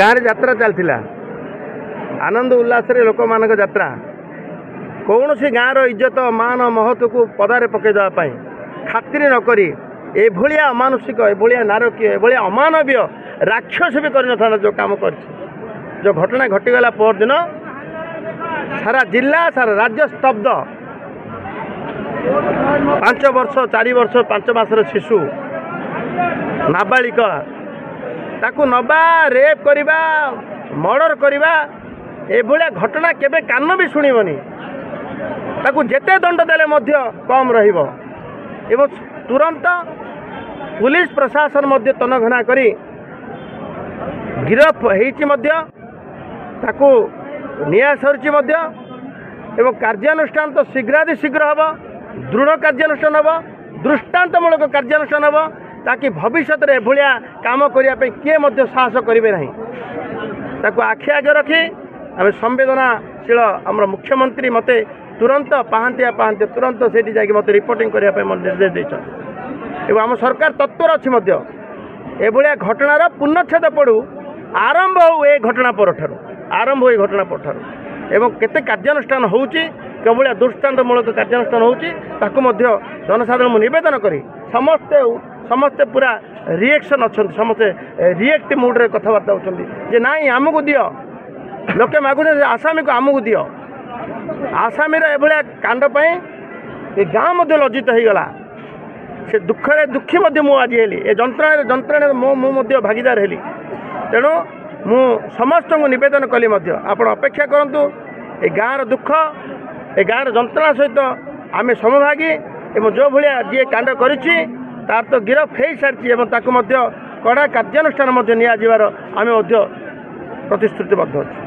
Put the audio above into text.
ଗାଁରେ ଯାତ୍ରା ଚାଲିଥିଲା, ଆନନ୍ଦ ଉଲ୍ଲାସରେ ଲୋକମାନଙ୍କ ଯାତ୍ରା। କୌଣସି ଗାଁର ଇଜ୍ଜତ ମାନ ମହତ୍ଵକୁ ପଦାରେ ପକାଇ ଦେବା ପାଇଁ ଖାତିରି ନକରି ଏଭଳିଆ ଅମାନୁଷିକ, ଏଭଳିଆ ନାରକୀୟ, ଏଭଳିଆ ଅମାନବୀୟ ରାକ୍ଷସ ବି କରିନଥାନ୍ତା ଯେଉଁ କାମ କରିଛି। ଯେଉଁ ଘଟଣା ଘଟିଗଲା ପରଦିନ ସାରା ଜିଲ୍ଲା ସାରା ରାଜ୍ୟ ସ୍ତବ୍ଧ। 5 ବର୍ଷ 4 ବର୍ଷ 5 ମାସର ଶିଶୁ ନାବାଳିକ, ତାକୁ ନେବା, ରେପ୍ କରିବା, ମର୍ଡ଼ର କରିବା, ଏଭଳିଆ ଘଟଣା କେବେ କାନ ବି ଶୁଣିବନି। ତାକୁ ଯେତେ ଦଣ୍ଡ ଦେଲେ ମଧ୍ୟ କମ୍ ରହିବ। ଏବଂ ତୁରନ୍ତ ପୁଲିସ ପ୍ରଶାସନ ମଧ୍ୟ ତନଘନା କରି ଗିରଫ ହେଇଛି ମଧ୍ୟ, ତାକୁ ନିଆ ସରିଛି ମଧ୍ୟ। ଏବଂ କାର୍ଯ୍ୟାନୁଷ୍ଠାନ ତ ଶୀଘ୍ରାତି ଶୀଘ୍ର ହେବ, ଦୃଢ଼ କାର୍ଯ୍ୟାନୁଷ୍ଠାନ ହେବ, ଦୃଷ୍ଟାନ୍ତମୂଳକ କାର୍ଯ୍ୟାନୁଷ୍ଠାନ ହେବ, ତାକି ଭବିଷ୍ୟତରେ ଏଭଳିଆ କାମ କରିବା ପାଇଁ କିଏ ମଧ୍ୟ ସାହସ କରିବେ ନାହିଁ। ତାକୁ ଆଖି ଆଗରେ ରଖି ଆମେ ସମ୍ବେଦନାଶୀଳ ଆମର ମୁଖ୍ୟମନ୍ତ୍ରୀ ମୋତେ ତୁରନ୍ତ ପାହାନ୍ତିଆ ପାହାନ୍ତିଆ ତୁରନ୍ତ ସେଇଠି ଯାଇକି ମୋତେ ରିପୋର୍ଟିଂ କରିବା ପାଇଁ ନିର୍ଦ୍ଦେଶ ଦେଇଛନ୍ତି। ଏବଂ ଆମ ସରକାର ତତ୍ପର ଅଛି ମଧ୍ୟ ଏଭଳିଆ ଘଟଣାର ପୂର୍ଣ୍ଣଚ୍ଛେଦ ପଡ଼ୁ, ଆରମ୍ଭ ହେଉ ଏ ଘଟଣା ପରଠାରୁ, ଆରମ୍ଭ ଏ ଘଟଣା ପରଠାରୁ। ଏବଂ କେତେ କାର୍ଯ୍ୟାନୁଷ୍ଠାନ ହେଉଛି, କେଭଳିଆ ଦୃଷ୍ଟାନ୍ତମୂଳକ କାର୍ଯ୍ୟାନୁଷ୍ଠାନ ହେଉଛି, ତାକୁ ମଧ୍ୟ ଜନସାଧାରଣଙ୍କୁ ନିବେଦନ କରି ସମସ୍ତେ ପୁରା ରିଏକ୍ସନ୍ ଅଛନ୍ତି, ସମସ୍ତେ ରିଏକ୍ଟ ମୁଡ଼୍ରେ କଥାବାର୍ତ୍ତା ହେଉଛନ୍ତି ଯେ ନାଇଁ ଆମକୁ ଦିଅ। ଲୋକେ ମାଗୁଛନ୍ତି ଆସାମୀକୁ ଆମକୁ ଦିଅ। ଆସାମୀର ଏଭଳିଆ କାଣ୍ଡ ପାଇଁ ଏ ଗାଁ ମଧ୍ୟ ଲଜ୍ଜିତ ହେଇଗଲା। ସେ ଦୁଃଖରେ ଦୁଃଖୀ ମଧ୍ୟ ମୁଁ ଆଜି ହେଲି, ଏ ଯନ୍ତ୍ରଣାରେ ମୁଁ ମଧ୍ୟ ଭାଗିଦାର ହେଲି। ତେଣୁ ମୁଁ ସମସ୍ତଙ୍କୁ ନିବେଦନ କଲି ମଧ୍ୟ, ଆପଣ ଅପେକ୍ଷା କରନ୍ତୁ, ଏ ଗାଁର ଦୁଃଖ, ଏ ଗାଁର ଯନ୍ତ୍ରଣା ସହିତ ଆମେ ସମଭାଗୀ। ଏବଂ ଯେଉଁ ଭଳିଆ ଯିଏ କାଣ୍ଡ କରିଛି ତାର ତ ଗିରଫ ହେଇସାରିଛି ଏବଂ ତାକୁ ମଧ୍ୟ କଡ଼ା କାର୍ଯ୍ୟାନୁଷ୍ଠାନ ମଧ୍ୟ ନିଆଯିବାର ଆମେ ମଧ୍ୟ ପ୍ରତିଶ୍ରୁତିବଦ୍ଧ ଅଛୁ।